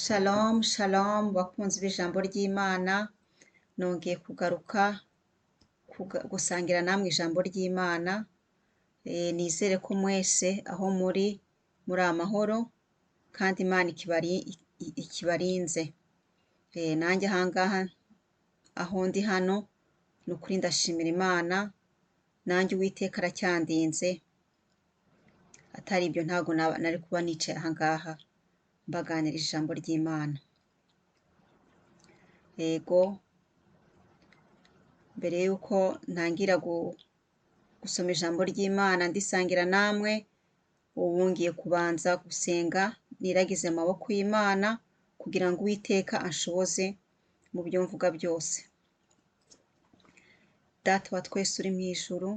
Shalom shalom bakunzi b'ijambo ry'Imana, nongeye kugaruka gusangira namwe ijambo ry'Imana, nizere ko mwese aho muri muri amahoro kandi Imana ikibarinze. Nanjye aha ngaha aho ndi hano ni ukuri ndashimira Imana, nanjye Uwiteka aracyandinze, atari ibyo ntabwo nari kuba nicaye aha ngaha mbaganira ijambo ry'Imana. Yego, mbere y'uko ntangira gusoma ijambo ry'Imana ndisangira namwe, ubu ngiye kubanza gusenga niragize amaboko y'Imana kugira ngo Uwiteka anshoboze mu byo mvuga byose. Data wa twese uri mu ijuru,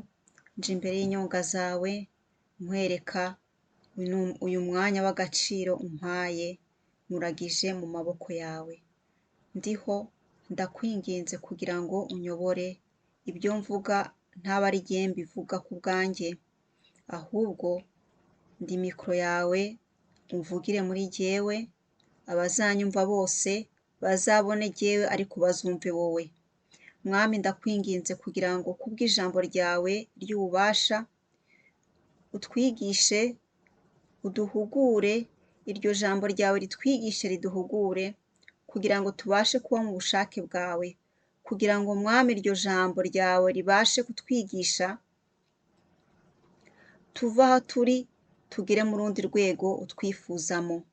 nje imbere y'inyonga zawe nkwereka uyu mwanya w'agaciro umpaye, nkuragije mu maboko yawe. Ndiho ndakwinginze kugira ngo unyobore, ibyo mvuga ntabe ari jye mbivuga ku bwanjye, ahubwo ndi mikoro yawe umvugire muri jyewe, abazanyumva bose bazabone jyewe ariko bazumve wowe. Mwami ndakwinginze kugira ngo kubw'ijambo ryawe ry'ububasha utwigishe, uduhugure, iryo jambo ryawe ritwigishe riduhugure, kugira ngo tubashe kuba mu bushake bwawe, kugira ngo Mwami iryo jambo ryawe ribashe kutwigisha, tuve aho turi tugere mu rundi rwego utwifuzamo.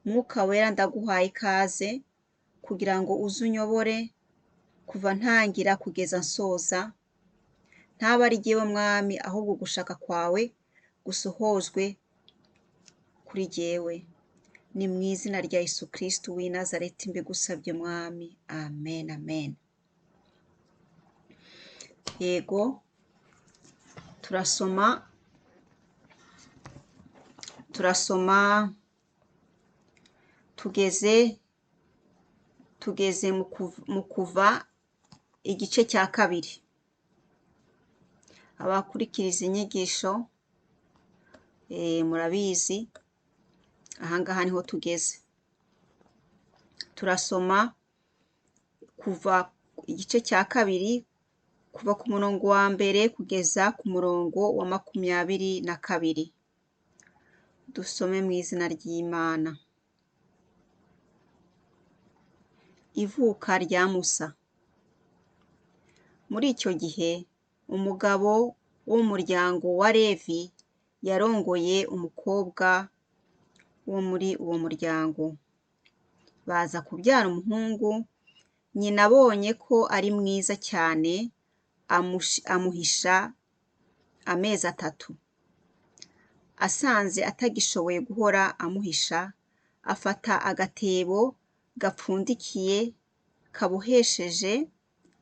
Mwuka wera ndaguhaye ikaze kugira ngo uze unyobore kuva ntangira kugeza nsoza, ntabe ari jyewe Mwami ahubwo gushaka kwawe gusohozwe kuri jyewe. Ni mu izina rya Yesu Kristo w'i Nazareti mbigusabye Mwami, amen amen. Yego, turasoma tugeze mu kuva igice cya kabiri. Abakurikira izi nyigisho murabizi, aha ngaha niho tugeze. Turasoma kuva igice cya kabiri, kuva ku murongo wa mbere kugeza ku murongo wa 22. Dusome mu izina ry'Imana. Ivuka rya Musa. Muri icyo gihe umugabo wo mu muryango wa Levi yarongoye umukobwa wo muri uwo muryango, baza kubyara umuhungu. Nyina abonye ko ari mwiza cyane amuhisha amezi 3. Asanze atagishoboye guhora amuhisha, afata agatebo gapfundikiye kabohesheje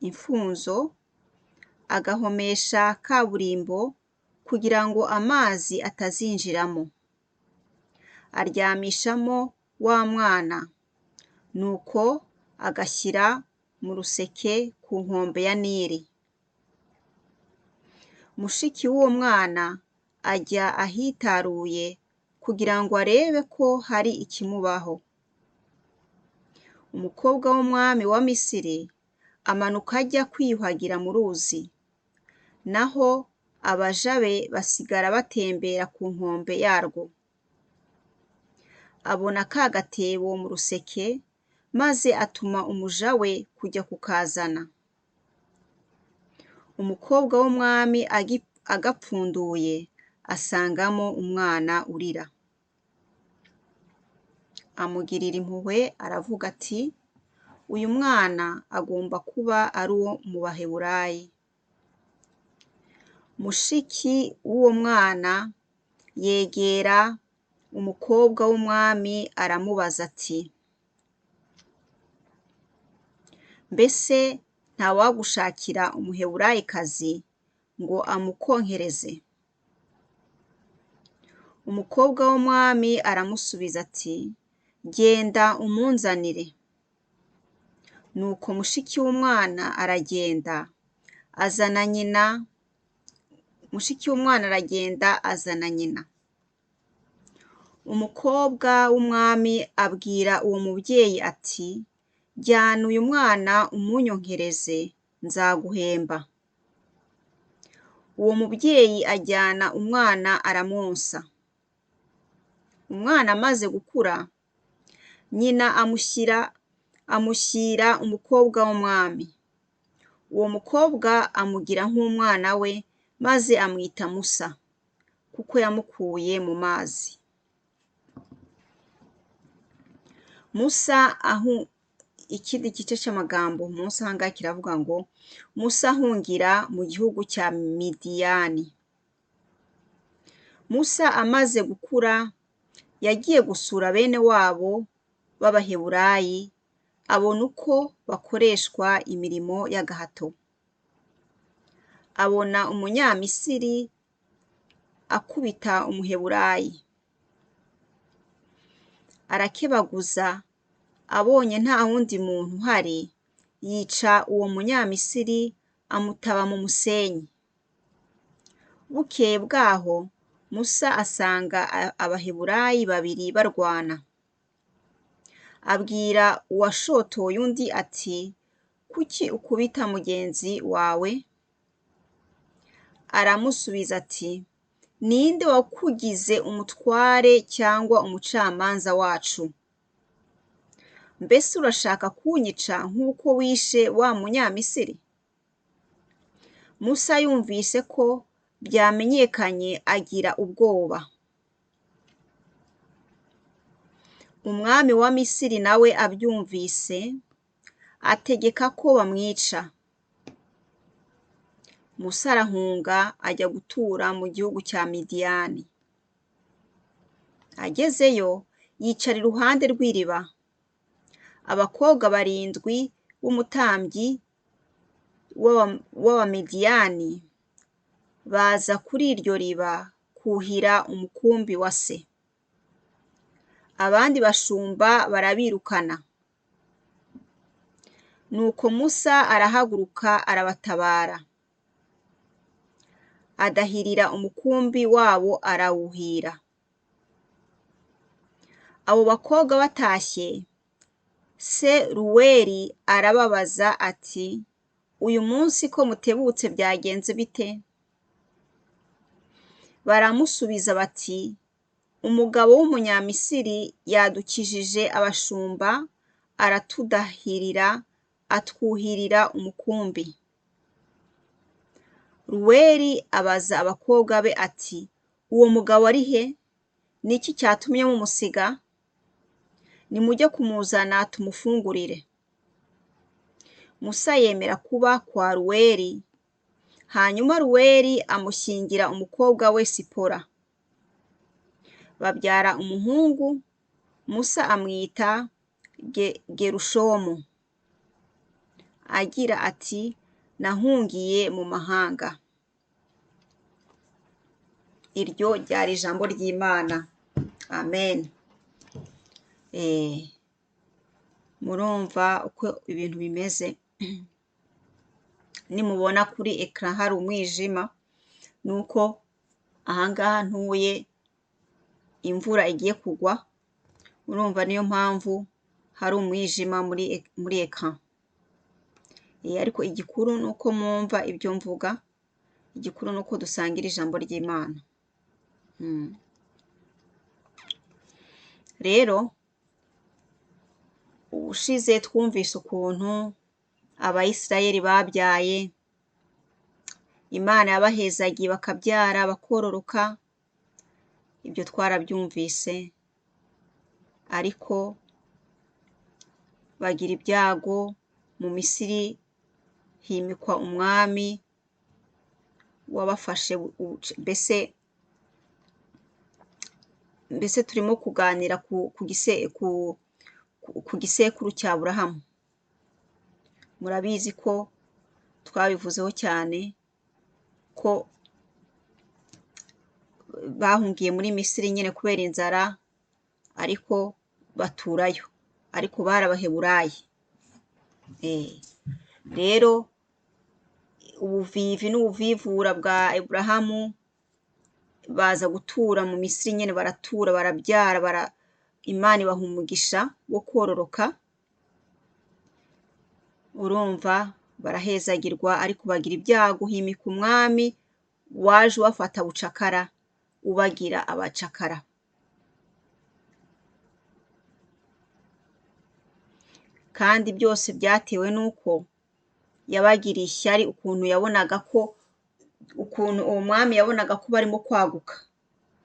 imfunzo, agahomesha kaburimbo kugira ngo amazi atazinjiramo, aryamishamo wa mwana, nuko agashyira mu ruseke ku nkombe ya Nili. Mushiki w'uwo mwana ajya ahitaruye kugira ngo arebe ko hari ikimubaho. Umukobwa w'umwami wa Misiri amanuka ajya kwiyuhagira mu ruzi, naho abaja be basigara batembera ku nkombe yarwo. Abona ka gatebo mu ruseke, maze atuma umuja we kujya kukazana. Umukobwa w'umwami agapfunduye asangamo umwana urira. Amugirira impuhwe aravuga ati, uyu mwana agomba kuba ari uwo mu Baheburayi. Mushiki w'uwo mwana yegera umukobwa w'umwami aramubaza ati, mbese ntawagushakira Umuheburayikazi ngo amukonkereze? Umukobwa w'umwami aramusubiza ati, genda umunzanire. Nuko mushiki w'umwana aragenda azana nyina. Mushiki w'umwana aragenda azana nyina. Umukobwa w'umwami abwira uwo mubyeyi ati: "Jyana uyu mwana umunyonkereze, nzaguhemba." Uwo mubyeyi ajyana umwana aramwonsa. Umwana amaze gukura, nyina amushyira umukobwa w'umwami. Uwo mukobwa amugira nk'umwana we, maze amwita Musa, kuko yamukuye mu mazi. Musa ahu ikindi gice cy'amagambo munsi aha ngaha kiravuga ngo: Musa ahungira mu gihugu cya Midiyani. Musa amaze gukura yagiye gusura bene wabo b'Abaheburayi, abona uko bakoreshwa imirimo y'agahato. Abona Umunyamisiri akubita Umuheburayi, arakebaguza, abonye nta wundi muntu uhari, yica uwo Munyamisiri amutaba mu musenyi. Bukeye bwaho Musa asanga Abaheburayi babiri barwana. Abwira uwashotoye undi ati: "Kuki ukubita mugenzi wawe?" Aramusubiza ati: "Ninde wakugize umutware cyangwa umucamanza wacu? Mbese urashaka kunyica nk'uko wishe wa Munyamisiri?" Musa yumvise ko byamenyekanye agira ubwoba. Umwami wa Misiri nawe abyumvise, ategeka ko bamwica. Musa arahunga ajya gutura mu gihugu cya Midiyani. Agezeyo yicara iruhande rw'iriba. Abakobwa barindwi b'umutambyi w'Abamidiyani baza kuri iryo riba kuhira umukumbi wa se. Abandi bashumba barabirukana. Nuko Musa arahaguruka arabatabara, adahirira umukumbi wabo arawuhira. Abo bakobwa batashye, se Ruweli arababaza ati: "Uyu munsi ko mutebutse byagenze bite?" Baramusubiza bati: "Umugabo w'Umunyamisiri yadukijije abashumba, aratudahirira, atwuhirira umukumbi." Ruweli abaza abakobwa be ati: "Uwo mugabo ari he? Ni iki cyatumye mumusiga? Nimujye kumuzana tumufungurire." Musa yemera kuba kwa Ruweli, hanyuma Ruweli amushyingira umukobwa we Sipora. Babyara umuhungu, Musa amwita Gerushomu, agira ati: "Nahungiye mu mahanga." Iryo ryari ijambo ry'Imana. Amen. Murumva uko ibintu bimeze. Nimubona kuri ekara hari umwijima, nuko ahangaha ntuye imvura igiye kugwa, urumva niyo mpamvu hari umwijima muri ekara. Ariko igikuru ni uko mwumva ibyo mvuga, igikuru ni uko dusangira ijambo ry'Imana. Rero ubushize twumvise ukuntu Abayisirayeli babyaye, Imana yabahezagiye bakabyara bakororoka, ibyo twarabyumvise, ariko bagira ibyago mu Misiri himikwa umwami wabafashe, mbese turimo kuganira ku gisekuru cya Aburahamu. Murabizi ko twabivuzeho cyane ko bahungiye muri Misiri nyine kubera inzara, ariko baturayo, ariko bari Abaheburayi. Rero ubuvivi n'ubuvivura bwa Aburahamu Baza gutura mu Misiri nyine, baratura, barabyara, Imana ibaha umugisha wo kororoka, urumva barahezagirwa, ariko bagira ibyago, himika umwami waje ubafata bucakara, ubagira abacakara. Kandi byose byatewe n'uko yabagiriye ishyari, ukuntu yabonaga ko, ukuntu uwo mwami yabonaga ko barimo kwaguka,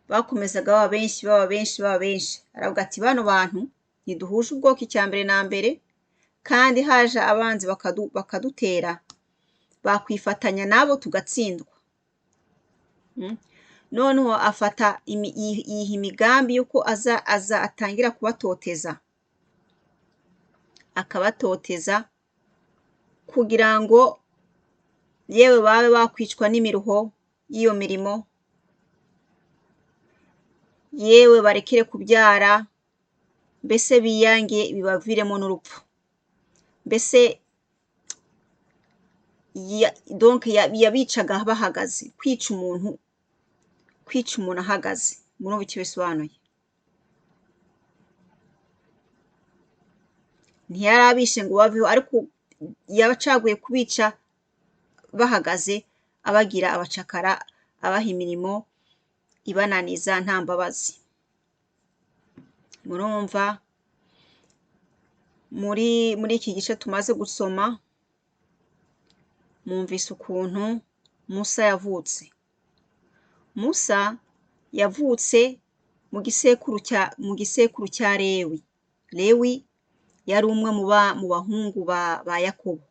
bakomezaga baba benshi, baba benshi, baba benshi. Aravuga ati bano bantu ntiduhuje ubwoko icya mbere na mbere, kandi haje abanzi bakadutera, bakwifatanya nabo tugatsindwa. Noneho afata yiha imigambi y'uko aza atangira kubatoteza, akabatoteza kugira ngo yewe babe bakwicwa n'imiruho y'iyo mirimo, yewe barekere kubyara, mbese biyange bibaviremo n'urupfu. Mbese donc yabicaga bahagaze, kwica umuntu, kwica umuntu ahagaze, murumva icyo bisobanuye. Ntiyari abishe ngo baveho, ariko yacaguye kubica bahagaze, abagira abacakara, abaha imirimo ibananiza nta mbabazi. Murumva muri iki gice tumaze gusoma, mwumvise ukuntu Musa yavutse. Musa yavutse mu gisekuru cya Lewi. Lewi yari umwe mu bahungu ba Yakobo.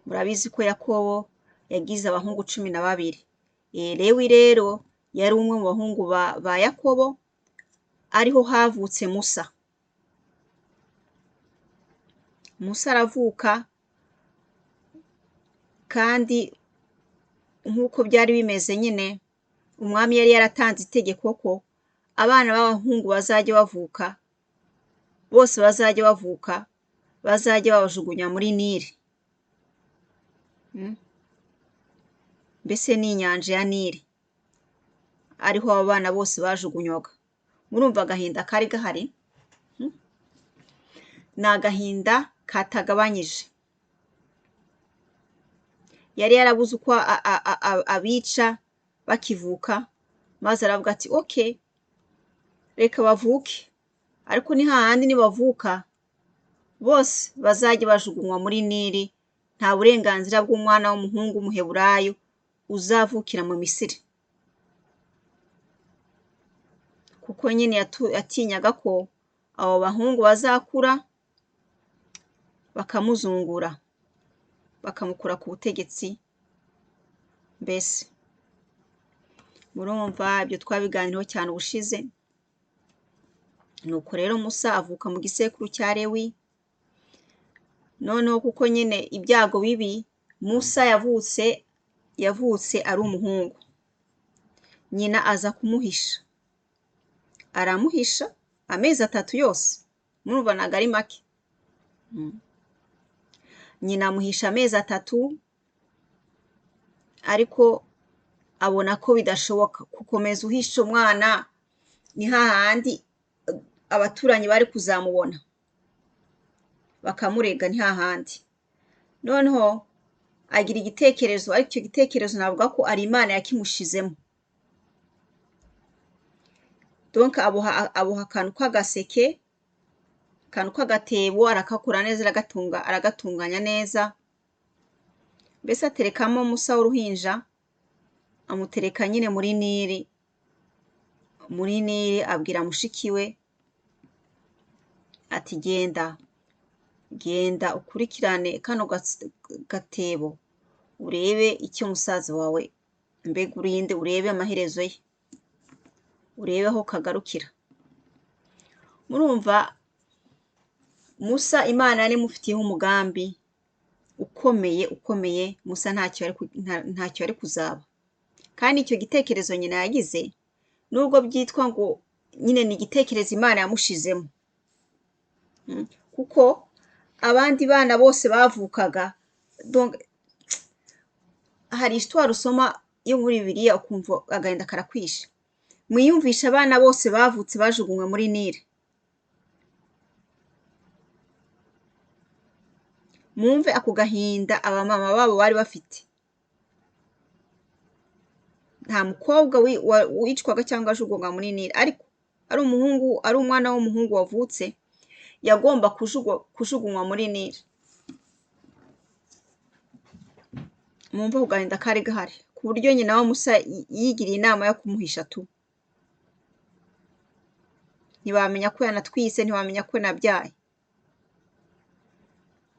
Murabizi ko Yakobo yagize abahungu 12. Lewi rero yari umwe mu bahungu ba Yakobo, ariho havutse Musa. Musa aravuka, kandi nk'uko byari bimeze nyine, umwami yari yaratanze itegeko ko abana b'abahungu bazajya bavuka, bose bazajya bavuka, bazajya babajugunya muri Nili. Mbese ni inyanja ya Nili, ariho abo bana bose bajugunywaga. Murumva agahinda kari gahari, ni agahinda katagabanyije. Yari yarabuze uko abica bakivuka, maze aravuga ati okay, reka bavuke, ariko ni hahandi nibavuka bose bazajya bajugunywa muri Nili, nta burenganzira bw'umwana w'umuhungu w'umuheburayo uzavukira mu Misiri. Kuko nyine yatinyaga ko abo bahungu bazakura bakamuzungura, bakamukura ku butegetsi. Mbese murumva ibyo twabiganiriyeho cyane ubushize. Nuko rero Musa avuka mu gisekuru cya Lewi. Noneho kuko nyine ibyago bibi, Musa yavutse ari umuhungu, nyina aza kumuhisha, aramuhisha amezi 3 yose. Murumva ntabwo ari make. Nyina amuhisha amezi 3, ariko abona ko bidashoboka gukomeza uhisha umwana, ni hahandi abaturanyi bari kuzamubona bakamurega, ni hahandi. Noneho agira igitekerezo, ariko icyo gitekerezo navuga ko ari Imana yakimushizemo. Donc aboha akantu k'agaseke, akantu k'agatebo, arakakora neza, aragatunganya neza. Mbese aterekamo Musa w'uruhinja, amutereka nyine muri Nili. Muri Nili abwira mushiki we ati genda, genda ukurikirane kano gatebo, urebe icyo musaza wawe, mbega urinde, urebe amaherezo ye, urebe aho kagarukira. Murumva Musa Imana yari imufitiyeho umugambi ukomeye ukomeye. Musa ntacyo yari kuzaba. Kandi icyo gitekerezo nyina yagize, nubwo byitwa ngo nyine ni igitekerezo Imana yamushizemo, kuko abandi bana bose bavukaga, Hari histoire usoma yo muri Bibiliya ukumva agahinda karakwishe. Mwiyumvishe abana bose bavutse bajugunywe muri Nile. Mwumve ako gahinda abamama babo bari bafite. Nta mukobwa wicwaga cyangwa ajugunywa muri Nile, ariko ari umuhungu, ari umwana w'umuhungu wavutse yagomba kujugunywa muri Nile. Mwumve ako gahinda kari gahari, ku buryo nyina wa Musa yigiriye inama yo kumuhisha tu. Ntibamenya ko yanatwise, ntibamenya ko yanabyaye.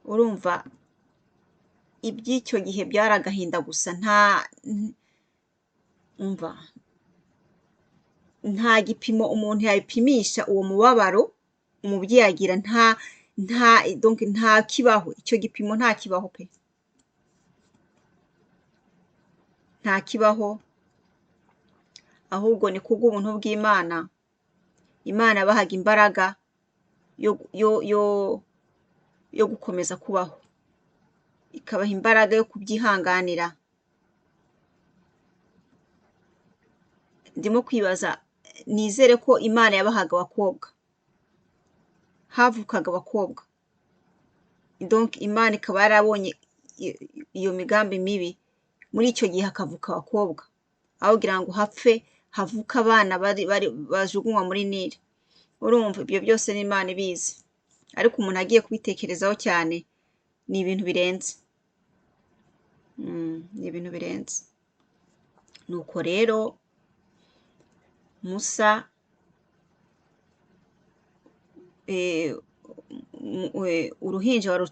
Urumva iby'icyo gihe byari agahinda gusa, nta gipimo umuntu yabipimisha uwo mubabaro umubyeyi agira, nta kibaho, icyo gipimo nta kibaho pe, nta kibaho. Ahubwo ni kubw'ubuntu bw'Imana, Imana yabahaga imbaraga yo gukomeza kubaho, ikabaha imbaraga yo kubyihanganira. Ndimo kwibaza, nizere ko Imana yabahaga abakobwa, havukaga abakobwa, donc Imana ikaba yarabonye iyo migambi mibi, muri icyo gihe hakavuka abakobwa, aho kugira ngo hapfe havuka abana bajugunywa muri Nile. Urumva ibyo byose ni Imana ibizi, ariko umuntu agiye kubitekerezaho cyane ni ibintu birenze, ni ibintu birenze. Nuko rero Musa uruhinja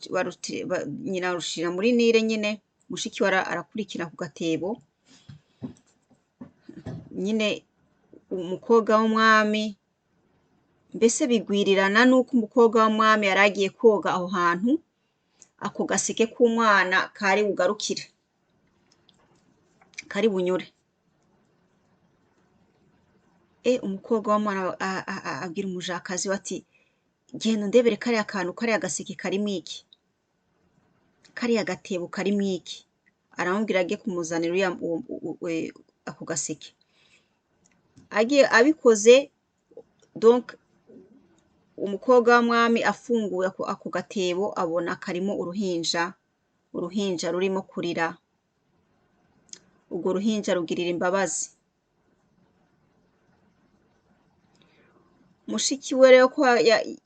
nyina arushira muri Nile nyine, mushiki we arakurikira ku gatebo nyine, umukobwa w'umwami. Mbese bigwirirana n'uko umukobwa w'umwami yari agiye koga aho hantu, ako gaseke k'umwana kari bugarukire, kari bunyure. Umukobwa w'umwana abwira umujakazi we ati, genda undebere kariya kantu, kariya gaseke karimo iki, kariya gatebo karimo iki. Aramubwira ajye kumuzanira ako gaseke. Agiye abikoze, donc umukobwa w'umwami afunguye ako gatebo abona karimo uruhinja, uruhinja rurimo kurira. Urwo ruhinja rugirira imbabazi mushiki we. Rero ko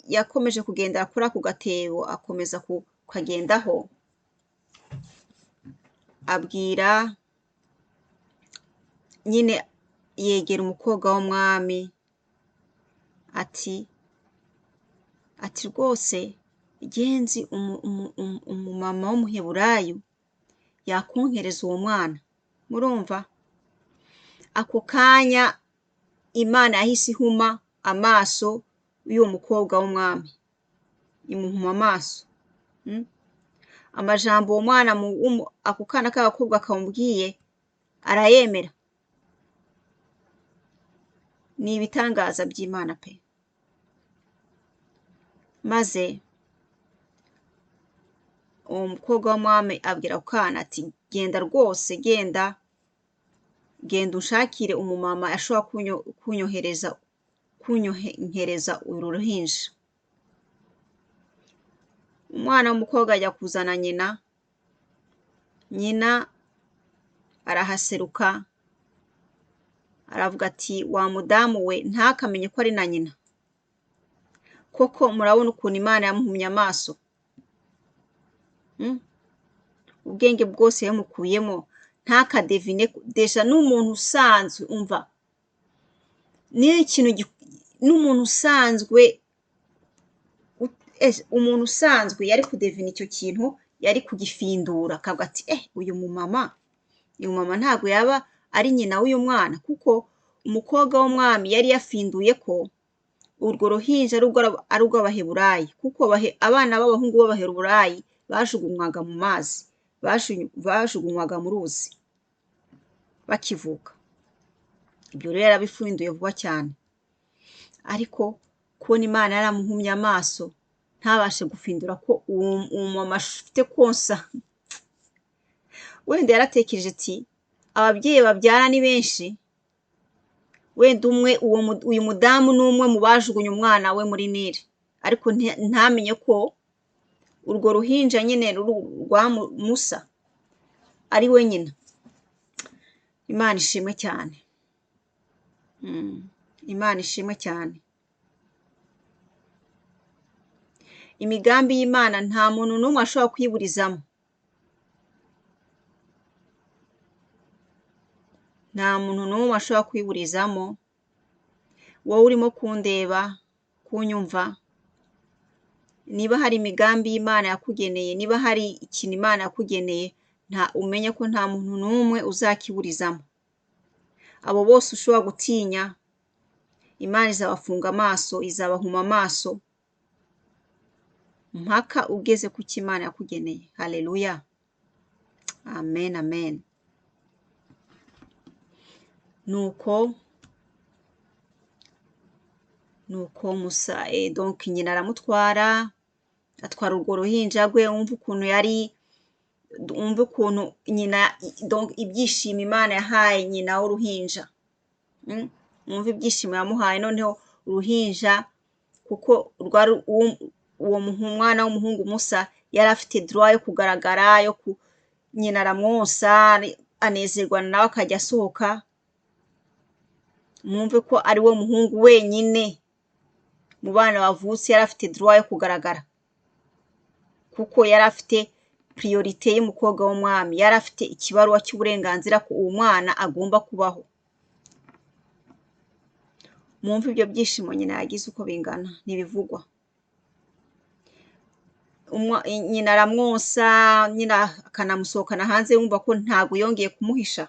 yakomeje kugendera kuri ako gatebo, akomeza kukagendaho, abwira nyine, yegera umukobwa w'umwami ati rwose genzi umumama w'umuheburayo yakunkereza uwo mwana. Murumva ako kanya Imana yahise ihuma amaso y'uwo mukobwa w'umwami, imuhuma amaso. Amajambo uwo mwana ako kana k'agakobwa kamubwiye arayemera. Ni ibitangaza by'Imana pe. Maze uwo mukobwa w'umwami abwira ako kana ati, genda rwose, genda genda unshakire umumama ashobora kunyohereza uru ruhinja. Umwana w'umukobwa ajya kuzana nyina, nyina arahaseruka, aravuga ati, wa mudamu we, ntakamenye ko ari na nyina. Koko murabona ukuntu Imana yamuhumye amaso, ubwenge bwose yamukuyemo, ntakadevine deja n'umuntu usanzwe. Umva, n'ikintu n'umuntu usanzwe, umuntu usanzwe yari kudevina icyo kintu, yari kugifindura akavuga ati, uyu mumama ntabwo yaba ari nyina w'uyu mwana, kuko umukobwa w'umwami yari yafinduye ko urwo ruhinja ari urw'Abaheburayi, kuko abana b'abahungu b'Abaheburayi bajugunywaga mu mazi, bajugunywaga mu ruzi bakivuka. Ibyo rero yarabifunduye vuba cyane. Ariko kubona Imana yaramuhumye amaso ntabashe gufindura ko uwo mumama afite konsa, Wenda yaratekereje ati ababyeyi babyara ni benshi, wenda umwe uyu mudamu ni umwe mu bajugunye umwana we muri Nili, ariko ntamenye ko urwo ruhinja nyine rwa Musa ari we nyina. Imana ishimwe cyane. Imana ishimwe cyane. Imigambi y'Imana nta muntu n'umwe ashobora kuyiburizamo. Nta muntu n'umwe ashobora kuyiburizamo. Wowe urimo kundeba, kunyumva, niba hari imigambi y'Imana yakugeneye, niba hari ikintu Imana yakugeneye, umenye ko nta muntu n'umwe uzakiburizamo. Abo bose ushobora gutinya, Imana izabafunga amaso, izabahuma amaso, mpaka ugeze ku cyo Imana yakugeneye. Haleluya, amen, amen. Nuko Musa, donc nyina aramutwara, atwara urwo ruhinja rwe. Wumva ukuntu yari, wumva ukuntu nyina, donc ibyishimo Imana yahaye nyina w'uruhinja. Wumva ibyishimo yamuhaye. Noneho uruhinja, kuko rwari uwo mwana w'umuhungu Musa yari afite droit yo kugaragara, yo nyina aramwonsa, anezerwa nawe akajya asohoka. Mwumve ko ari we muhungu wenyine mu bana bavutse yari afite droit yo kugaragara, kuko yari afite priorité y'umukobwa w'umwami, yari afite ikibaruwa cy'uburenganzira ko uwo mwana agomba kubaho. Mwumve ibyo byishimo nyina yagize uko bingana, ntibivugwa. Nyina aramwonsa, nyina akanamusohokana hanze, yumva ko ntabwo yongeye kumuhisha,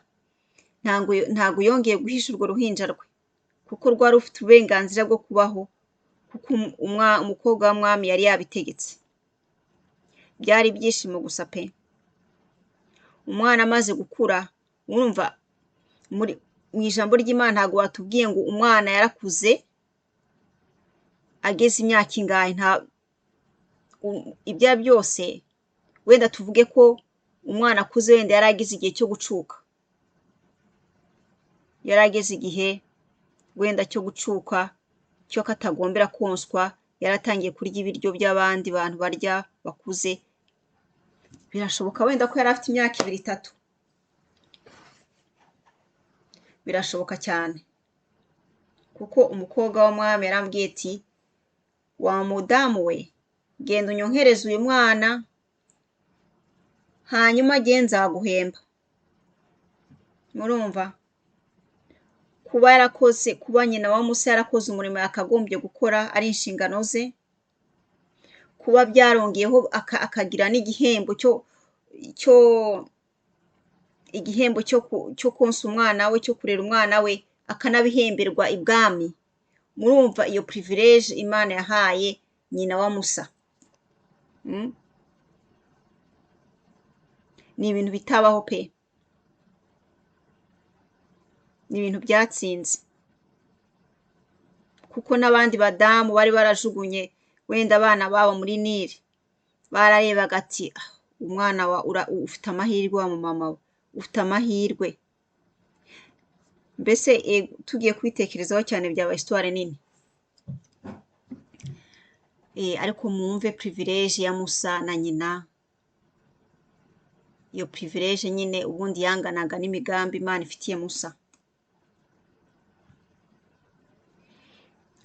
ntabwo yongeye guhisha urwo ruhinja rwe, kuko rwari rufite uburenganzira bwo kubaho, kuko umukobwa w'umwami yari yabitegetse. Byari ibyishimo gusa pe. Umwana amaze gukura, urumva mu ijambo ry'Imana ntabwo batubwiye ngo umwana yarakuze ageze imyaka ingahe, ibyo byose wenda tuvuge ko umwana akuze wenda yari ageze igihe cyo gucuka, yari ageze igihe wenda cyo gucuka, cyo katagombera konswa, yaratangiye kurya ibiryo by'abandi bantu barya bakuze. Birashoboka wenda ko yari afite imyaka 2, 3, birashoboka cyane, kuko umukobwa w'umwami yarambwiye ati wa mudamu we, genda unyonkereze uyu mwana, hanyuma jye nzaguhemba. Murumva kuba yarakoze, kuba nyina wa Musa yarakoze umurimo yakagombye gukora ari inshingano ze, kuba byarongeyeho akagira n'igihembo igihembo cyo konsa umwana we, cyo kurera umwana we, akanabihemberwa ibwami. Murumva iyo privilege Imana yahaye nyina wa Musa. Ni ibintu bitabaho pe, ni ibintu byatsinze, kuko n'abandi badamu bari barajugunye wenda abana babo muri Nili, bararebaga ati umwana wa ufite amahirwe, wa mama we ufite amahirwe. Mbese tugiye kubitekerezaho cyane byaba histoire nini. Ariko mwumve privilege ya Musa na nyina. Iyo privilege nyine ubundi yanganaga n'imigambi Imana ifitiye Musa.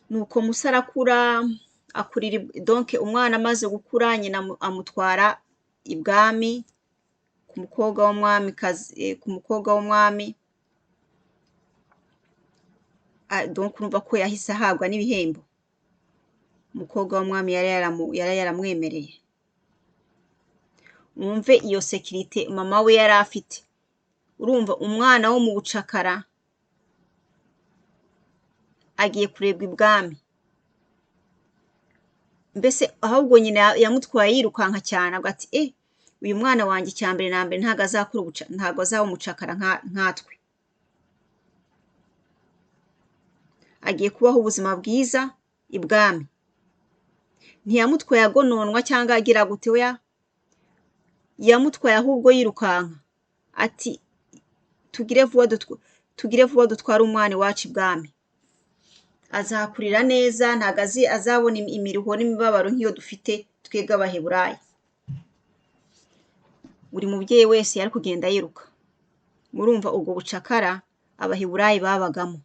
Nuko Musa arakura, akurira, donc umwana amaze gukura nyina amutwara ibwami ku mukobwa w'umwami, ku mukobwa w'umwami. Donc urumva ko yahise ahabwa n'ibihembo. Umukobwa w'umwami yari yaramwemereye. Mwumve iyo sécurité mama we yari afite. Urumva umwana wo mu bucakara agiye kurebwa ibwami. Mbese ahubwo nyina yamutwaye yirukanka cyane, avuga ati uyu mwana wanjye icya mbere na mbere ntabwo azakura, ntabwo azaba umucakara nkatwe, agiye kubaho ubuzima bwiza ibwami. Ntiyamutwaye agononwa cyangwa agira gute, oya, yamutwaye ahubwo yirukanka. Ati tugire vuba tugire vuba dutware umwana iwacu ibwami, azakurira neza, ntabwo azabona imiruho n'imibabaro nk'iyo dufite twebwe Abaheburayo. Buri mubyeyi wese yari kugenda yiruka. Murumva ubwo bucakara Abaheburayo babagamo.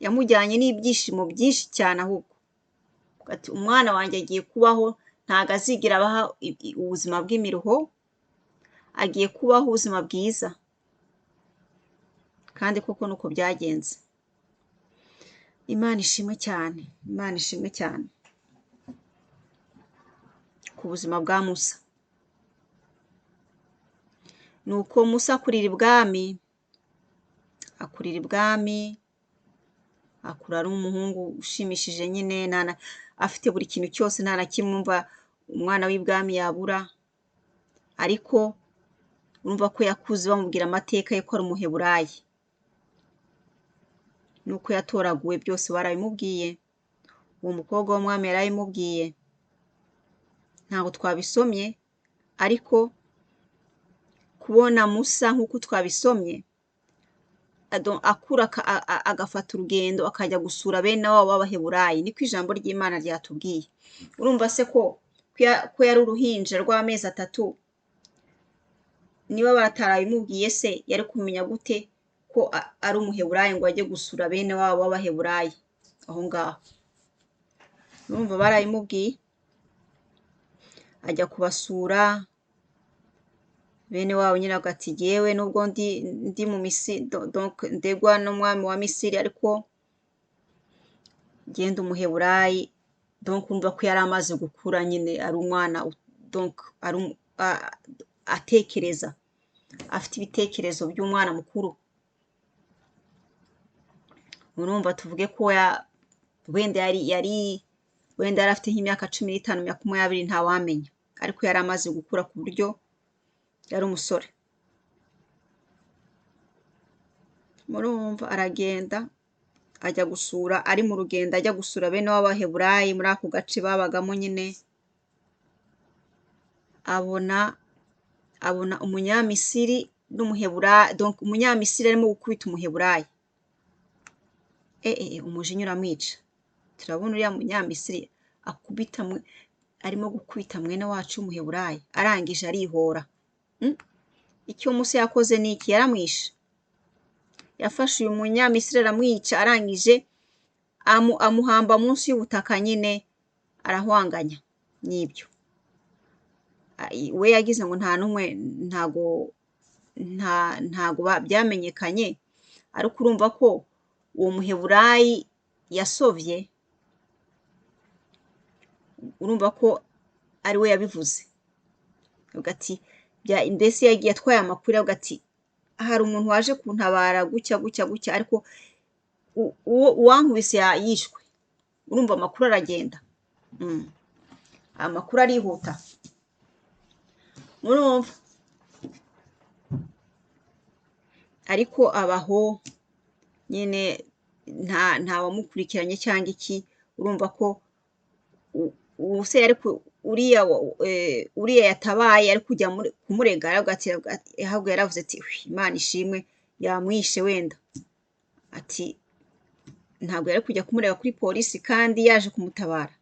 Yamujyanye n'ibyishimo byinshi cyane, ahubwo ati umwana wanjye agiye kubaho, ntabwo azigera abaha ubuzima bw'imiruho, agiye kubaho ubuzima bwiza. Kandi koko nuko byagenze. Imana ishimwe cyane, Imana ishimwe cyane ku buzima bwa Musa. Nuko Musa akurira ibwami, akurira ibwami, akura ari umuhungu ushimishije nyine, afite buri kintu cyose, nta na kimwe umva umwana w'ibwami yabura. Ariko urumva ko yakuze bamubwira amateka ye ko ari Umuheburayi, nuko yatoraguwe byose barabimubwiye, uwo mukobwa w'umwami yarabimubwiye. Ntabwo twabisomye, ariko kubona Musa nk'uko twabisomye akura agafata urugendo akajya gusura bene wabo b'Abaheburayi, niko ijambo ry'Imana ryatubwiye. Urumva se ko yari uruhinja rw'amezi 3, niba batarabimubwiye se yari kumenya gute ko ari Umuheburayi ngo ajye gusura bene wabo b'Abaheburayi aho ngaho? Urumva barabimubwiye, ajya kubasura bene wabo nyine, ati jyewe nubwo ndi mu Misiri, donc ndegwa n'umwami wa Misiri, ariko genda Umuheburayi. Donc urumva ko yari amaze gukura nyine, ari umwana, donc ari atekereza, afite ibitekerezo by'umwana mukuru. Urumva tuvuge ko wenda yari wenda yari afite nk'imyaka 15, 20, ntawamenya, ariko yari amaze gukura ku buryo yari umusore. Murumva aragenda ajya gusura, ari mu rugendo ajya gusura bene w'Abaheburayi muri ako gace babagamo nyine, abona Umunyamisiri n'Umuheburayi, donc Umunyamisiri arimo gukubita Umuheburayi. Umujinya uramwica. Turabona uriya Munyamisiri akubita arimo gukubita mwene wacu w'Umuheburayi, arangije arihora. Icyo Musa yakoze ni iki? Yaramwishe. Yafashe uyu Munyamisiri aramwica, arangije amuhamba munsi y'ubutaka nyine, arahwanganya n'ibyo. We yagize ngo nta n'umwe, ntago byamenyekanye, ariko urumva ko uwo Muheburayi yasovye, urumva ko ari we yabivuze. Ati mbese yagiye atwaye amakuru, avuga ati hari umuntu waje kuntabara gutya gutya gutya, ariko uwankubise yishwe. Urumva amakuru aragenda, amakuru arihuta. Murumva ariko abaho nyine nta wamukurikiranye cyangwa iki. Urumva ko ubuse yari uriya yatabaye ari kujya kumurega, ahubwo yaravuze ati Imana ishimwe yamwishe wenda, ati ntabwo yari kujya kumurega kuri polisi kandi yaje kumutabara,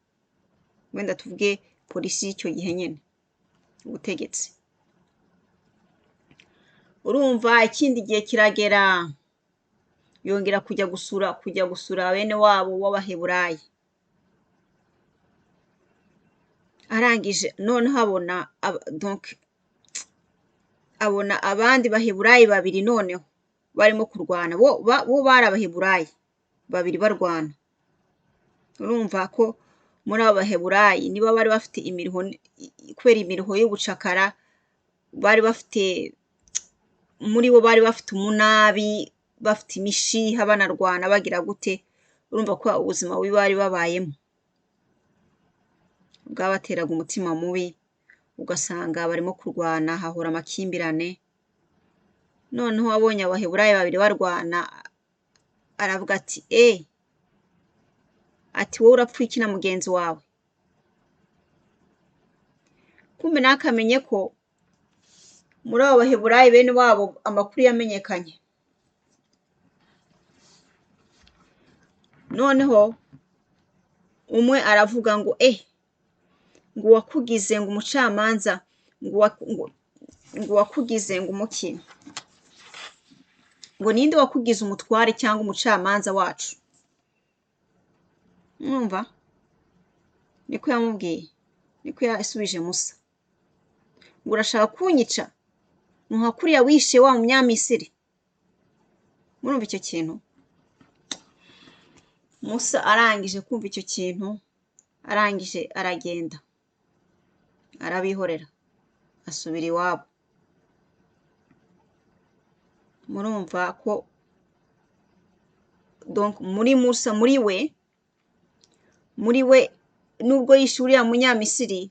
wenda tuvuge polisi y'icyo gihe nyine ubutegetsi. Urumva ikindi gihe kiragera, yongera kujya gusura bene wabo w'Abaheburayi. Arangije noneho abona abandi Baheburayi babiri noneho barimo kurwana, bo bari Abaheburayi babiri barwana. Urumva ko muri abo Baheburayi niba bari bafite imiruho, kubera imiruho y'ubucakara, bari bafite muri bo bari bafite umunabi, bafite imishiha, banarwana bagira gute. Urumva ko ubuzima bubi bari babayemo bwabateraga umutima mubi, ugasanga barimo kurwana, hahora amakimbirane. Noneho abonye Abaheburayi babiri barwana, aravuga ati ati wowe urapfa iki na mugenzi wawe? Kumbe nakamenye ko Muri abo Baheburayi bene wabo amakuru yamenyekanye. Noneho umwe aravuga ngo ngo uwakugize ngo umucamanza, ngo uwakugize ngo umuki, ngo ninde wakugize umutware cyangwa umucamanza wacu? Mwumva niko yamubwiye, niko yasubije Musa, ngo urashaka kunyica nka kuriya wishe wa Munyamisiri. Murumva icyo kintu? Musa arangije kumva icyo kintu, arangije aragenda, arabihorera, asubira iwabo. Murumva ko donc muri Musa, muri we nubwo yishe uriya Munyamisiri,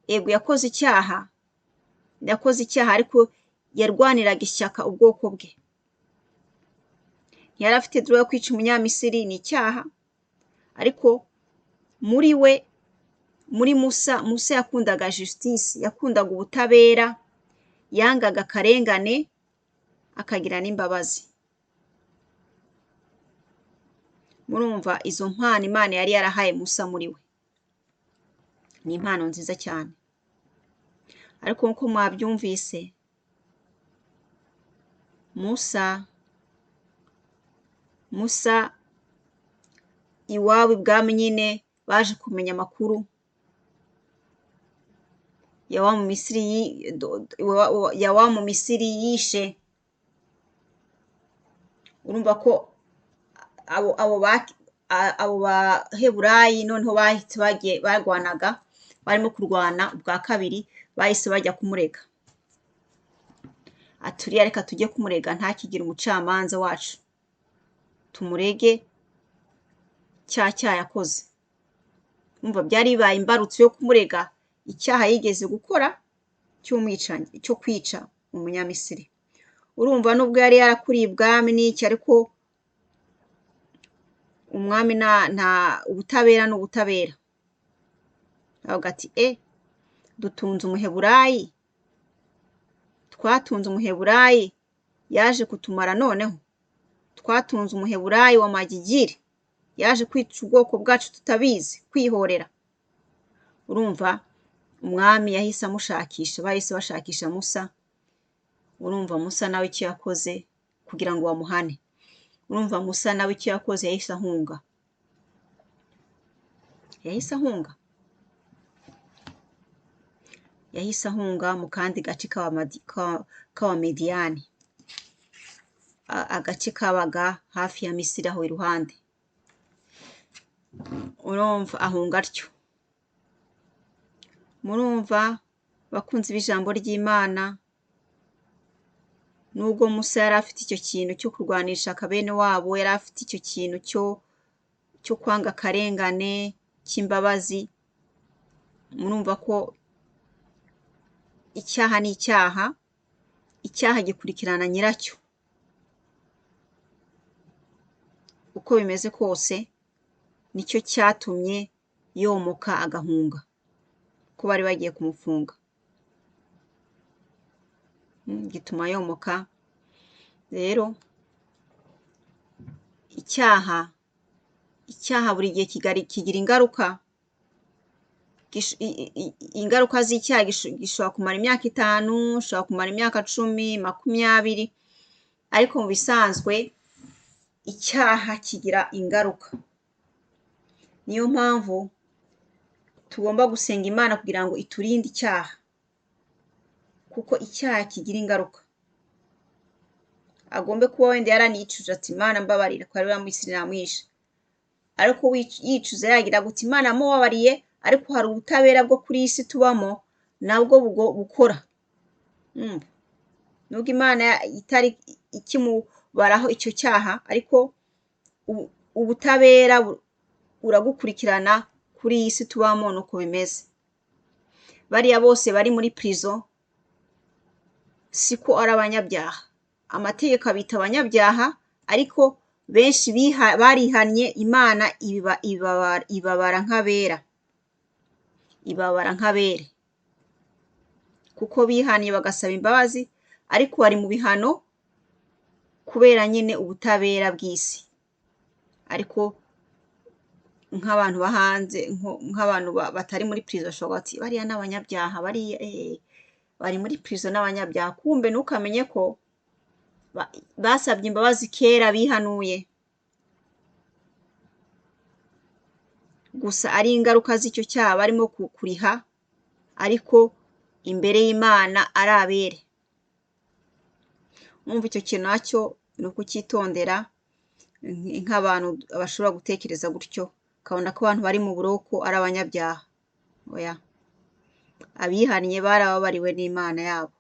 yego yakoze icyaha, ariko yarwaniraga ishyaka ubwoko bwe. Yari afite droit yo kwica Umunyamisiri, ni icyaha, ariko muri we, muri Musa, Musa yakundaga justice, yakundaga ubutabera, yangaga akarengane, akagira n'imbabazi. Murumva izo mpano Imana yari yarahaye Musa muri we, ni impano nziza cyane. Ariko nk'uko mwabyumvise, Musa iwabo ibwami nyine baje kumenya amakuru ya wa mu Misiri yishe. Urumva ko abo Baheburayi noneho bahise bagiye barwanaga, barimo kurwana ubwa kabiri, bahise bajya kumurega. Aturiya reka tujye kumurega ntakigire umucamanza wacu, tumurege cya cyaha yakoze. Umva byari bibaye imbarutso yo kumurega icyaha yigeze gukora cy'umwicanyi, cyo kwica Umunyamisiri. Urumva nubwo yari yarakuriye ibwami n'iki, ariko umwami nta ubutabera ni ubutabera. Avuga ati dutunze Umuheburayi, twatunze Umuheburayi yaje kutumara, noneho twatunze Umuheburayi wa magigiri yaje kwica ubwoko bwacu tutabizi, kwihorera. Urumva umwami yahise amushakisha, bahise bashakisha Musa. Urumva Musa nawe icyo yakoze kugira ngo bamuhane. Urumva Musa nawe icyo yakoze, yahise ahunga. Yahise ahunga mu kandi gace k'Abamediyani, agace kabaga hafi ya Misiri aho iruhande. Urumva ahunga atyo. Murumva bakunzi b'ijambo ry'Imana, nubwo Musa yari afite icyo kintu cyo kurwanisha akabene wabo, yari afite icyo kintu cyo kwanga akarengane, cy'imbabazi, murumva ko icyaha ni icyaha, icyaha gikurikirana nyiracyo. Uko bimeze kose nicyo cyatumye yomoka agahunga, ko bari bagiye kumufunga, gituma yomoka. Rero icyaha buri gihe kigira ingaruka. Ingaruka z'icyaha gishobora kumara imyaka 5, gishobora kumara imyaka 10, 20, ariko mu bisanzwe icyaha kigira ingaruka. Niyo mpamvu tugomba gusenga Imana kugira ngo iturinde icyaha, kuko icyaha kigira ingaruka. Agombe kuba wenda yaranicuje ati Imana mbabarira, ko ari wa Misiri namwishe, ariko yicuza yagira guti Imana mubabariye, ariko hari ubutabera bwo kuri iyi si tubamo nabwo bukora. Nubwo Imana itari ikimubaraho icyo cyaha, ariko ubutabera buragukurikirana kuri iyi si tubamo, nuko bimeze. Bariya bose bari muri prison siko ari abanyabyaha, amategeko abita abanyabyaha, ariko benshi barihannye, Imana ibabara nk'abera, ibabara nk'abere, kuko bihannye bagasaba imbabazi, ariko bari mu bihano kubera nyine ubutabera bw'isi. Ariko nk'abantu bo hanze, nk'abantu batari muri prison bashobora bati bariya ni abanyabyaha, bariya bari muri prison n'abanyabyaha. Kumbe ntukamenye ko basabye imbabazi kera, bihanuye, gusa ari ingaruka z'icyo cyaha barimo kuriha, ariko imbere y'Imana ari abere. Mwumva icyo kintu nacyo ni ukucyitondera, nk'abantu bashobora gutekereza gutyo, ukabona ko abantu bari mu buroko ari abanyabyaha. Oya, abihannye barababariwe n'Imana yabo.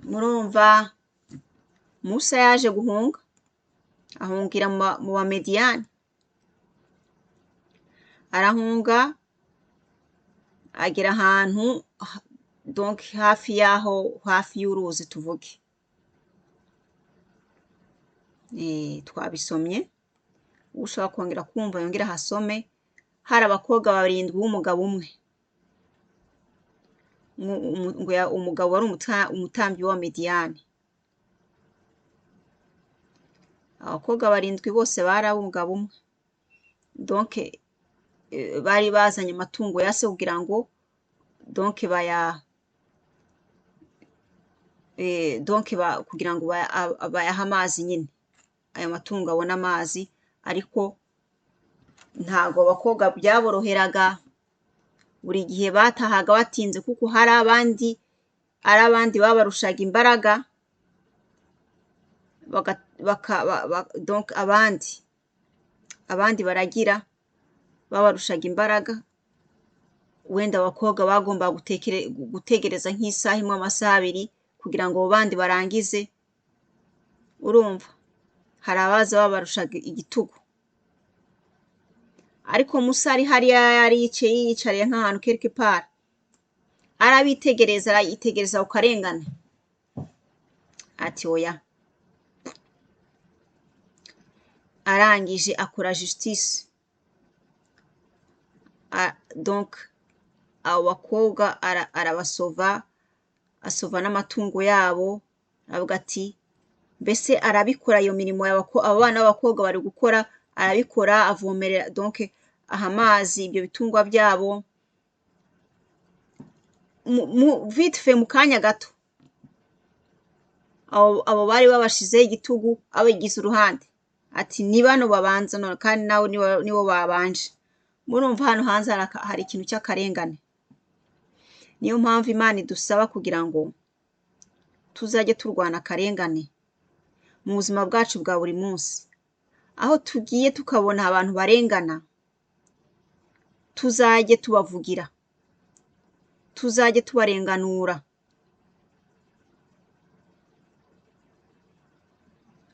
Murumva Musa yaje guhunga, ahungira mu Bamediyani, arahunga agera ahantu donc hafi y'aho, hafi y'uruzi tuvuge. Twabisomye, ushaka kongera kumva yongere ahasome. Hari abakobwa barindwi b'umugabo umwe, umugabo wari umutambyi wa Mediyani. Abakobwa barindwi bose bari ab'umugabo umwe, donc bari bazanye amatungo ya se kugira ngo donc baya donc kugira ngo bayahe amazi nyine, ayo matungo abone amazi. Ariko ntabwo abakobwa byaboroheraga, buri gihe batahaga batinze, kuko hari abandi, ari abandi babarushaga imbaraga, donc abandi baragira babarushaga imbaraga. Wenda abakobwa bagomba gutegereza nk'isaha imwe, amasaha abiri, kugira ngo abo bandi barangize. Urumva hari abaza babarushaga igitugu. Ariko Musa ari hariya, yari yicaye, yiyicariye nk'ahantu quelque part, arabitegereza, arayitegereza ku karengane, ati oya. Arangije akora justice, donc abo bakobwa arabasova, asova n'amatungo yabo. Aravuga ati mbese arabikora iyo mirimo abo bana b'abakobwa bari gukora, arabikora, avomerera, donc aha amazi ibyo bitungwa byabo vite fait, mu kanya gato. Abo bari babashizeho igitugu abigize uruhande, ati ni bano babanza none, kandi nawe nibo babanje. Murumva hano hanze hari ikintu cy'akarengane. Niyo mpamvu Imana idusaba kugira ngo tuzajye turwana akarengane mu buzima bwacu bwa buri munsi. Aho tugiye tukabona abantu barengana, tuzajye tubavugira, tuzajye tubarenganura.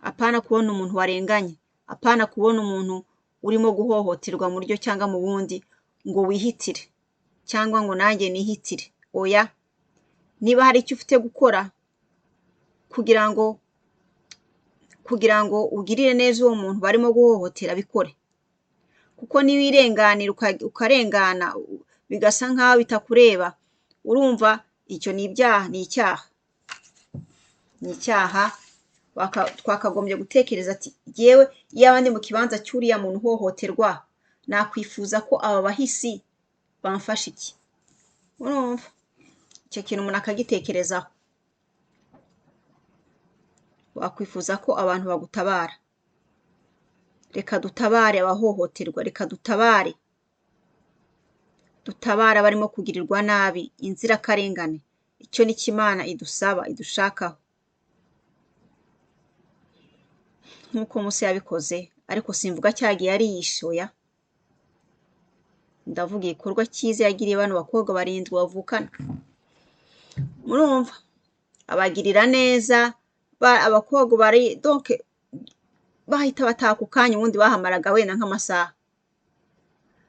Apana kubona umuntu warenganye, apana kubona umuntu urimo guhohoterwa mu buryo cyangwa mu bundi ngo wihitire, cyangwa ngo nanjye nihitire. Oya, niba hari icyo ufite gukora kugira ngo ugirire neza uwo muntu barimo guhohotera, bikore. Kuko niwirenganira ukarengana bigasa nkaho bitakureba, urumva icyo ni ibyaha, ni icyaha, ni icyaha. Twakagombye gutekereza ati yewe, iyaba ndi mu kibanza cy'uriya muntu uhohoterwa, nakwifuza ko aba bahisi bamfasha iki? Urumva icyo kintu umuntu akagitekerezaho. Wakwifuza ko abantu bagutabara. Reka dutabare abahohoterwa, reka dutabare, dutabare abarimo kugirirwa nabi, inzirakarengane. Icyo ni cyo Imana idusaba, idushakaho, nk'uko Musa yabikoze. Ariko simvuga cyagiye yari yishe, oya, ndavuga igikorwa cyiza yagiriye bano bakobwa barindwi bavukana. Murumva abagirira neza, abakobwa bari donc bahita bataha ako kanya, ubundi bahamaraga wenda nk'amasaha.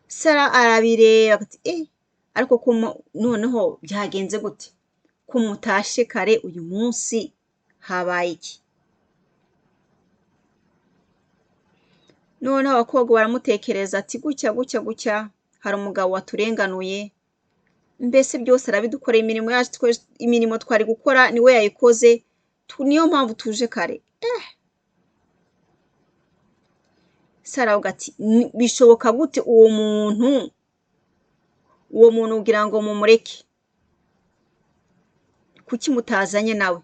Sara arabireba ati ariko ko noneho byagenze gute, ko mutashe kare uyu munsi, habaye iki? Noneho abakobwa baramutekereza ati gutya gutya gutya, hari umugabo waturenganuye, Mbese byose arabidukoreye, imirimo yacu, imirimo twari gukora niwe yayikoze, niyo mpamvu tuje kare. Se aravuga ati bishoboka gute uwo muntu, uwo muntu ugira ngo mumureke, kuki mutazanye nawe?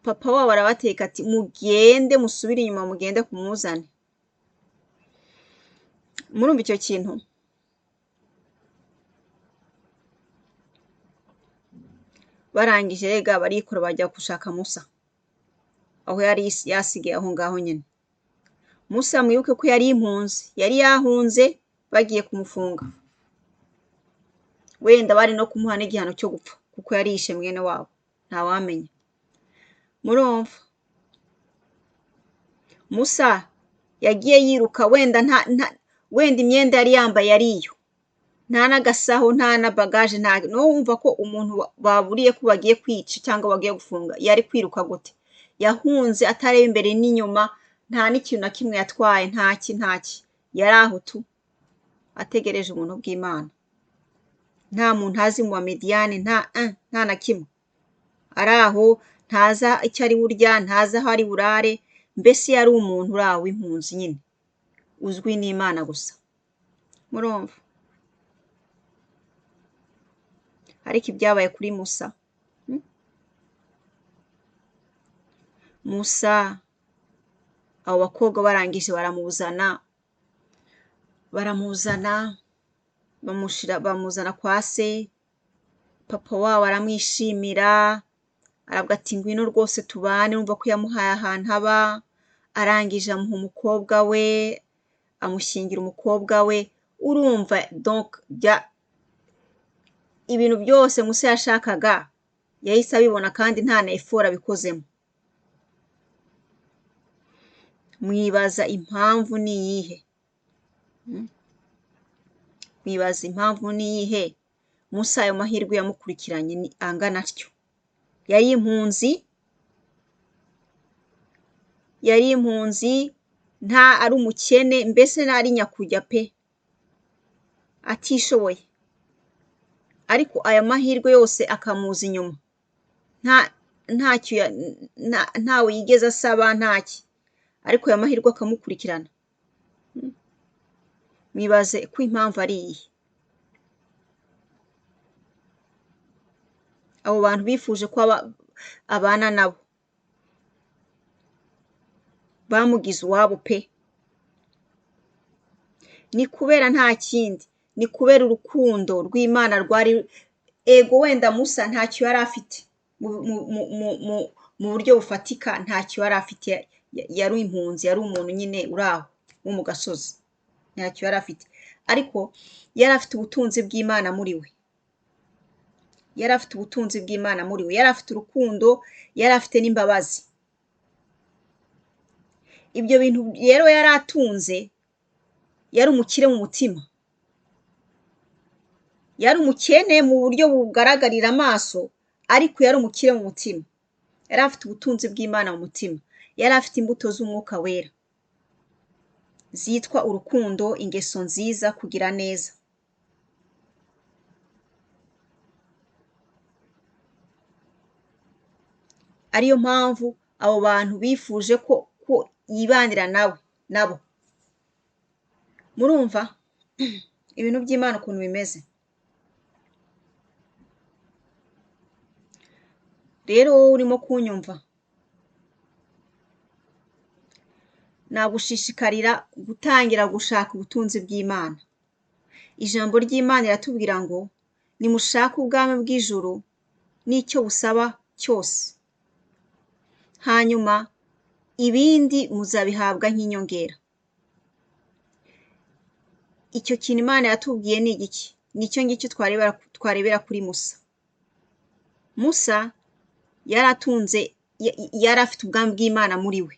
Papa wabo arabateka ati mugende musubire inyuma, mugende kumuzane. Murumva icyo kintu? Barangije rega barikora bajya gushaka Musa aho yari yasigaye aho ngaho nyine. Musa mwibuke ko yari impunzi, yari yahunze bagiye kumufunga, wenda bari no kumuha n'igihano cyo gupfa kuko yari yishe mwene wabo, ntawamenya. Murumva Musa yagiye yiruka, wenda wenda imyenda yari yambaye yari iyo, nta n'agasaho, nta na bagaje, nta no wumva ko umuntu baburiye ko bagiye kwica cyangwa bagiye gufunga yari kwiruka gute? Yahunze atareba imbere n'inyuma, nta n'ikintu na kimwe yatwaye, ntaki ntaki, yari aho tu ategereje ubuntu bw'Imana. Nta muntu azi mu Bamediyani, nta na kimwe, ari aho ntazi icyo ari burya, ntazi aho ari burare, mbese yari umuntu uri aho w'impunzi nyine uzwi n'Imana gusa. Murumva? Ariko ibyabaye kuri Musa, Musa abo bakobwa barangije baramuzana, bamuzana kwa se. Papa wabo aramwishimira, aravuga ati ngwino rwose tubane. Urumva ko yamuhaye ahantu aba, arangije amuha umukobwa we, amushyingira umukobwa we. Urumva donc ibintu byose Musa yashakaga yahise abibona, kandi nta na effort abikozemo. Mwibaza impamvu ni iyihe? Mwibaza impamvu ni iyihe Musa ayo mahirwe yamukurikiranye ni angana atyo? Yari impunzi, yari impunzi, nta ari umukene, mbese ntari nyakujya pe, atishoboye, ariko aya mahirwe yose akamuza inyuma, ntacyo ntawe yigeze asaba, ntaki, ariko aya mahirwe akamukurikirana. Mwibaze ko impamvu ari iyihe? Abo bantu bifuje ko abana nabo, bamugize uwabo pe. Ni kubera nta kindi, ni kubera urukundo rw'Imana rwari ego. Wenda Musa ntacyo yari afite mu buryo bufatika, ntacyo yari afite, yari impunzi, yari umuntu nyine uri aho wo mu gasozi, ntacyo yari afite, ariko yari afite ubutunzi bw'Imana muri we, yari afite ubutunzi bw'Imana muri we, yari afite urukundo, yari afite n'imbabazi. Ibyo bintu rero yari atunze, yari umukire mu mutima, yari umukene mu buryo bugaragarira amaso, ariko yari umukire mu mutima, yari afite ubutunzi bw'Imana mu mutima, yari afite imbuto z'umwuka wera zitwa urukundo, ingeso nziza, kugira neza. Ariyo mpamvu abo bantu bifuje ko yibanira nawe nabo. Murumva ibintu by'Imana ukuntu bimeze. Rero wowe urimo kunyumva, nagushishikariza gutangira gushaka ubutunzi bw'Imana. Ijambo ry'Imana riratubwira ngo nimushake ubwami bw'ijuru n'icyo busaba cyose, hanyuma ibindi muzabihabwa nk'inyongera. Icyo kintu Imana yatubwiye ni igiki? Nicyo ngicyo twarebera kuri Musa. Musa yaratunze, yari afite ubwami bw'Imana muri we,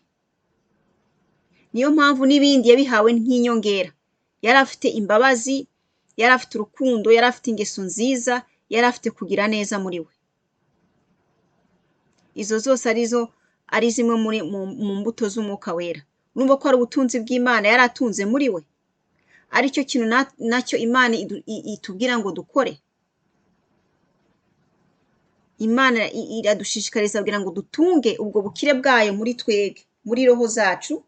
niyo mpamvu n'ibindi yabihawe nk'inyongera. Yari afite imbabazi, yari afite urukundo, yari afite ingeso nziza, yari afite kugira neza muri we. Izo zose arizo ari zimwe muri mu mbuto z'umwuka wera. Urumva ko ari ubutunzi bw'Imana yari atunze muri we, aricyo kintu nacyo Imana itubwira ngo dukore. Imana iradushishikariza kugira ngo dutunge ubwo bukire bwayo muri twebwe, muri roho zacu,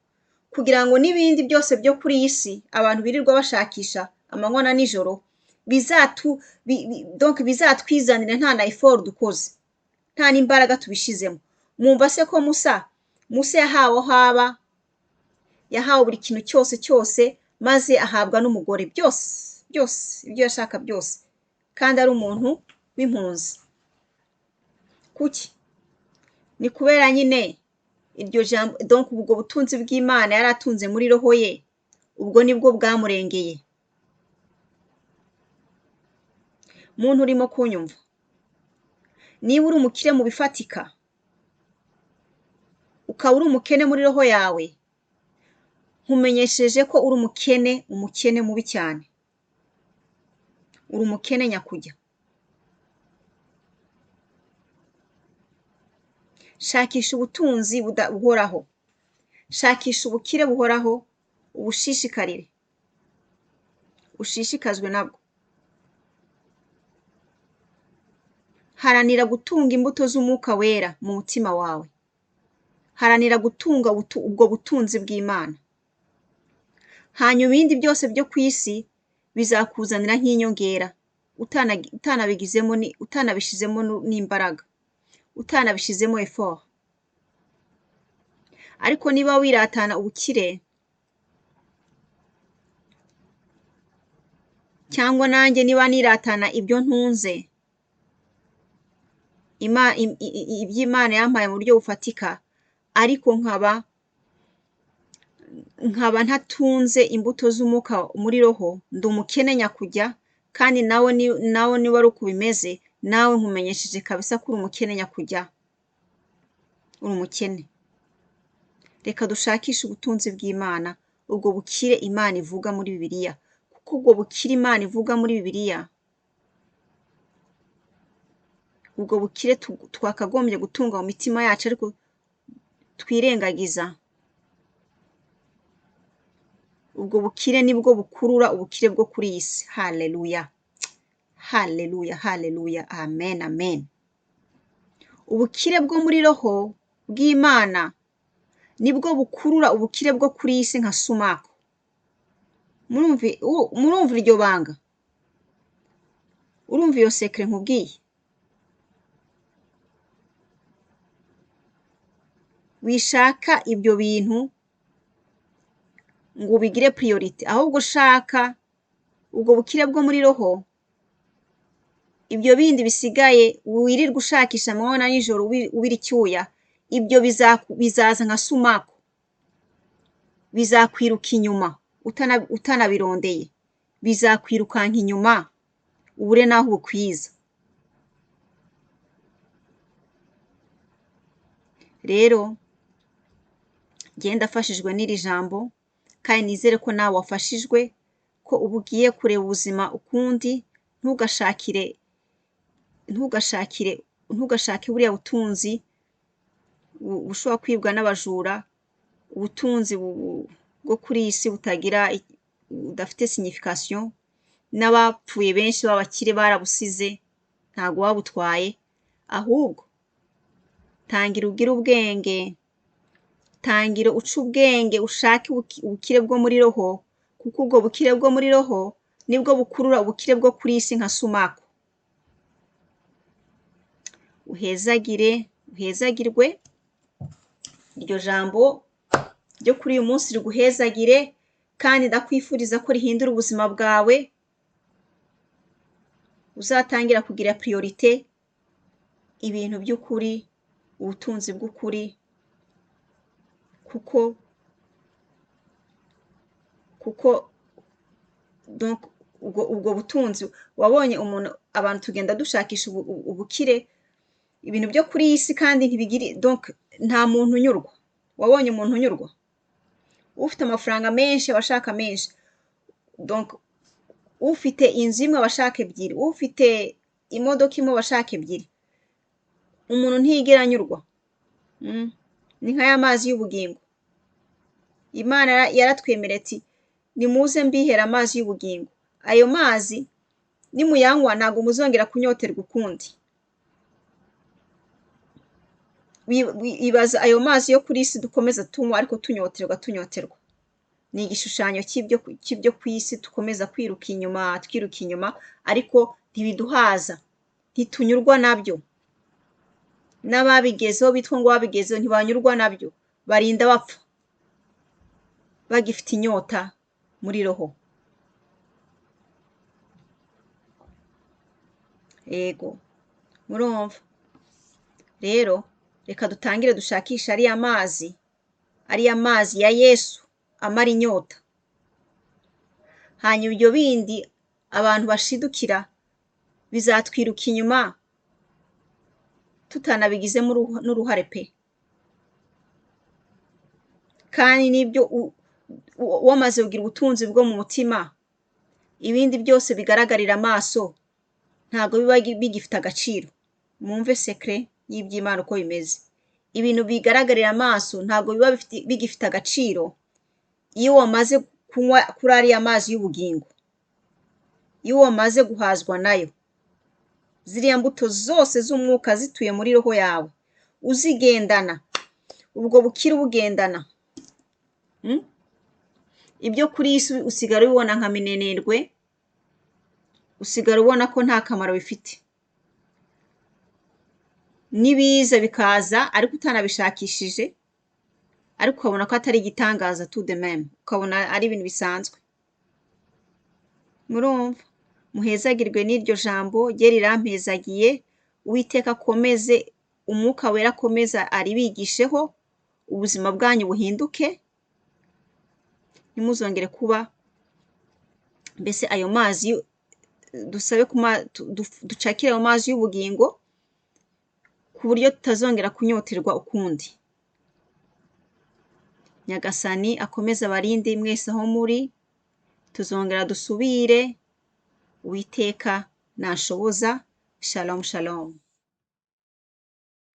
kugira ngo n'ibindi byose byo kuri iyi si abantu birirwa bashakisha amanywa na nijoro donc bizatwizanira nta na effort dukoze, nta n'imbaraga tubishizemo. Mwumva se ko Musa yahawe aho aba, yahawe buri kintu cyose cyose, maze ahabwa n'umugore byose byose ibyo yashaka byose, kandi ari umuntu w'impunzi. Kuki? Ni kubera nyine iryo jambo, donc ubwo butunzi bw'Imana yari atunze muri roho ye, ubwo nibwo bwamurengeye. Muntu urimo kunyumva, niba uri umukire mu bifatika, ukaba uri umukene muri roho yawe, nkumenyesheje ko uri umukene, umukene mubi cyane, uri umukene nyakujya. Shakisha ubutunzi buhoraho, shakisha ubukire buhoraho, ubushishikarire, ushishikazwe nabwo. Haranira gutunga imbuto z'umwuka wera mu mutima wawe, haranira gutunga ubwo butunzi bw'Imana. Hanyuma ibindi byose byo ku isi bizakuzanira nk'inyongera, utanabigizemo utanabishizemo n'imbaraga, utanabishizemo effort. Ariko niba wiratana ubukire, cyangwa nanjye niba niratana ibyo ntunze, iby'Imana yampaye mu buryo bufatika, ariko nkaba ntatunze imbuto z'umwuka muri roho, ndi umukene nyakujya, kandi nawe niba ari uko bimeze, nawe nkumenyesheje kabisa ko uri umukene nyakujya, uri umukene. Reka dushakishe ubutunzi bw'Imana, ubwo bukire Imana ivuga muri Bibiliya, kuko ubwo bukire Imana ivuga muri Bibiliya, ubwo bukire twakagombye gutunga mu mitima yacu, ariko twirengagiza. Ubwo bukire nibwo bukurura ubukire bwo kuri iyi si. Haleluya, haleluya, haleluya, amen, amen. Ubukire bwo muri roho bw'Imana nibwo bukurura ubukire bwo kuri iyi si nka sumaku. Murumva iryo banga? Urumva iyo sekere nkubwiye? Wishaka ibyo bintu ngo ubigire priority, ahubwo ushaka ubwo bukire bwo muri roho. Ibyo bindi bisigaye wirirwa ushakisha amanywa na nijoro ubira icyuya, ibyo bizaza nka sumaku, bizakwiruka inyuma utanabirondeye, bizakwirukanka inyuma ubure n'aho ubukwiza. Rero njye ndafashijwe n'iri jambo, kandi nizere ko nawe wafashijwe, ko ubu ugiye kureba ubuzima ukundi, ntugashake buriya butunzi bushobora kwibwa n'abajura, ubutunzi bwo kuri iyi si butagira, budafite signification, n'abapfuye benshi b'abakire barabusize, ntabwo babutwaye. Ahubwo tangira ugire ubwenge, tangira uce ubwenge, ushake ubukire bwo muri roho, kuko ubwo bukire bwo muri roho nibwo bukurura ubukire bwo kuri iyi si nka sumaku. Uhezagire, uhezagirwe, iryo jambo ryo kuri uyu munsi riguhezagire, kandi ndakwifuriza ko rihindura ubuzima bwawe, uzatangira kugira priorite ibintu by'ukuri, ubutunzi bw'ukuri, kuko donc ubwo butunzi wabonye umuntu, abantu tugenda dushakisha ubukire, ibintu byo kuri iyi si, kandi ntibigiri, donc nta muntu unyurwa. Wabonye umuntu unyurwa? Ufite amafaranga menshi aba ashaka menshi, donc ufite inzu imwe aba ashaka ebyiri, ufite imodoka imwe aba ashaka ebyiri. Umuntu ntiyigera anyurwa. Ni nka ya mazi y'ubugingo. Imana yaratwemereye ati nimuze mbihera amazi y'ubugingo, ayo mazi nimuyanywa ntabwo muzongera kunyoterwa ukundi. Ibaza ayo mazi yo kuri isi dukomeza tunywa ariko tunyoterwa tunyoterwa. Ni igishushanyo cy'ibyo ku isi dukomeza kwiruka inyuma, twiruka inyuma, ariko ntibiduhaza, ntitunyurwa nabyo. N'ababigezeho bitwa ngo babigezeho ntibanyurwa nabyo, barinda bapfa bagifite inyota muri roho. Yego, murumva rero, reka dutangire dushakishe ariya mazi, ariya mazi ya Yesu amara inyota. Hanyuma ibyo bindi abantu bashidukira bizatwiruka inyuma tutanabigizemo n'uruhare pe. Kandi n'ibyo wamaze kugira ubutunzi bwo mu mutima, ibindi byose bigaragarira amaso ntabwo biba bigifite agaciro. Mwumve sekere y'iby'Imana uko bimeze. Ibintu bigaragarira amaso ntabwo biba bigifite agaciro iyo wamaze kunywa kuri ariya mazi y'ubugingo, iyo wamaze guhazwa nayo. Ziriya mbuto zose z'umwuka zituye muri roho yawe, uzigendana, ubwo bukire ubugendana. Ibyo kuri iyi si usigara ubibona nka minenerwe, usigara ubona ko nta kamaro bifite. N'ibiza bikaza ariko utanabishakishije, ariko ukabona ko atari igitangaza tout de même, ukabona ari ibintu bisanzwe. Murumva? Muhezagirwe n'iryo jambo, rye rirampezagiye, Uwiteka akomeze, Umwuka Wera akomeze aribigisheho, ubuzima bwanyu buhinduke, ntimuzongere kuba mbese ayo mazi, dusabe ducakire ayo mazi y'ubugingo, ku buryo tutazongera kunyoterwa ukundi. Nyagasani akomeze abarinde mwese aho muri, tuzongera dusubire, Uwiteka nashoboza. Shalom shalom.